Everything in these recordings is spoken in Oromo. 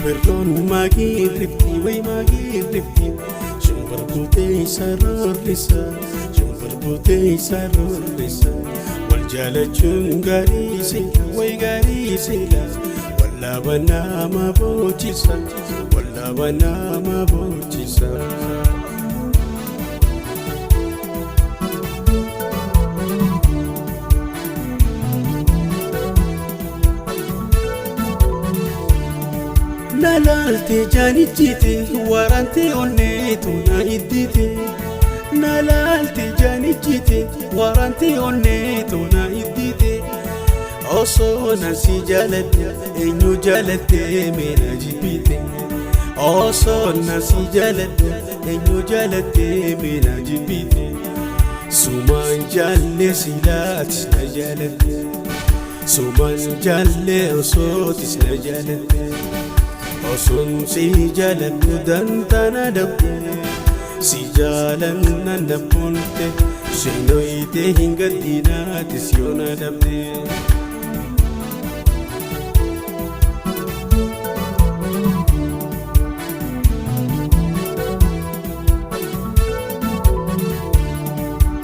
Shimbirroon maagirrifti way maagirrifti shimbirbuutee isa roorrisa shimbirbuutee isa roorrisa wal jaalachuun gaarii sila way gaarii sila wallaaba nama boojisa wallaaba nama boojisa. Nalaalte jaanichite warante onneetu na iddite. Nalaalte jaanichite warante onneetu na iddite. Osoo na si jaalatte eenyu jaalatte meena jibbite. Osoo na si jaalatte eenyu jaalatte meena jibbite. Sumaan jaalle silaatis na jaalatte. Sumaan jaalle osootis na jaalatte. Osoon si jaaladhu dantaana dhabde si jaalanna nabboonte shinoyite hin gaddinaatis yoona dhabde.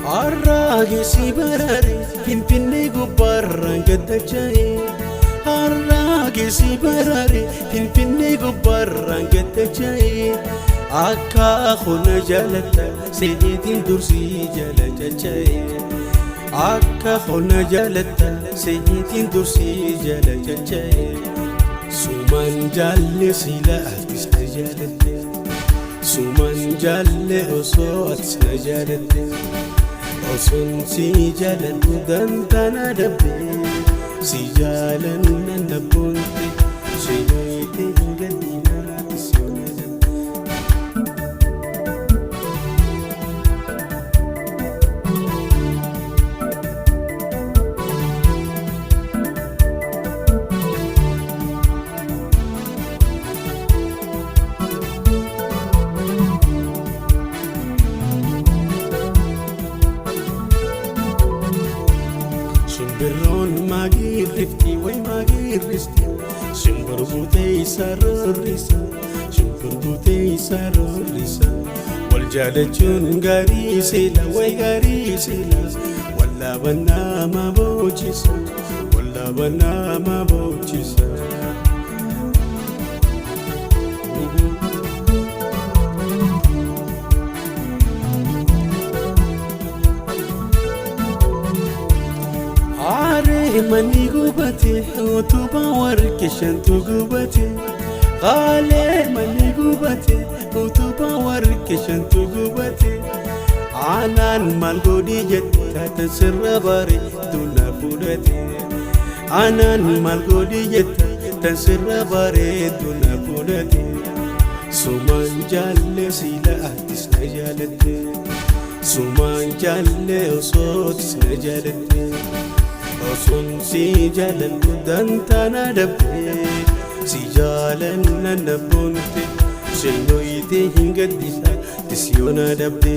Har'aa barare Finfinnee gubbaarraan gaddacha'e. Har'aa geessi barare Finfinnee gubbaarraan gaddacha'e. Akka hona jaalatta seetiin dursii jala caca'e. Akka hona jaalatta seetiin dursii jala caca'e. Sumaan jaalle sila atis na jaalatte. Sumaan jaalle osoo atis na jaalatte. Osoon si jaaladhu dantaana dhabde si jaalanna nabboonte shinoyite hin gaddinaatis yoona dhabde. Shimbirroon maagirrifti way maagirristi shimbirbuutee isa roorrisa shimbirbuutee isa roorrisa wal jaalachuun gaarii sila way gaarii sila wallaaba nama boojisa wallaaba nama boojisa. Aaree manni gubate utubaa warqee shantu gubate. Qaalee manni gubate utubaa warqee shantu gubate. Aanaan maal godhi jette taatan sirra bare tuna fudhate. Aanaan maal godhi jette tan sirra bare tuna fudhate. Sumaan jaalle sila atis na jaalatte. Sumaan jaalle osootis na jaalatte. Osoon si jaaladhu dantaana dhabde si jaalanna nabboonte shinoyite hin gaddisa tis yoona dhabde.